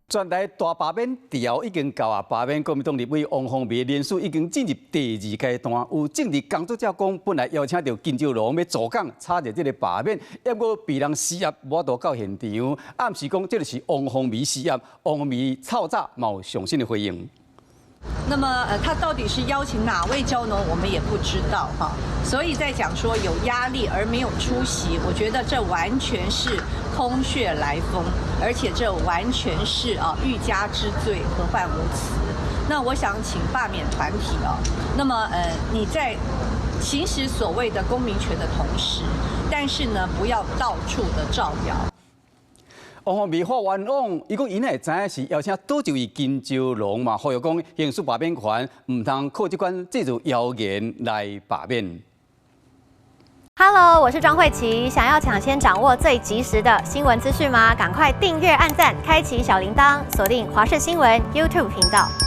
全台大罷免潮已經到啊！罷免國民黨立委王鴻薇連署已經進入第二階段。有政治工作者講，本來邀請著金昭龍欲助講炒熱這个罷免，毋過被人施壓，無法度到現場，暗示講這就是王鴻薇施壓，王鴻薇臭早嘛有上新的回應。那麼，他到底是邀請哪位蕉農，我們也不知道哈。所以在講說有壓力而沒有出席，我覺得這完全是空穴來風，而且這完全是啊欲加之罪，何患無辭。那我想請罷免團體啊，那麼你在行使所謂的公民權的同時，但是呢，不要到處的造謠。王鴻薇發冤枉，伊講伊哪會知影是邀請佗一位金昭龍嘛，呼籲講行使罷免權，毋通靠這款製造謠言來罷免。 Hello，我是莊慧琪，想要搶先掌握最及時的新聞資訊嗎？趕快訂閱、按讚、開啟小鈴鐺，鎖定華視新聞 YouTube 頻道。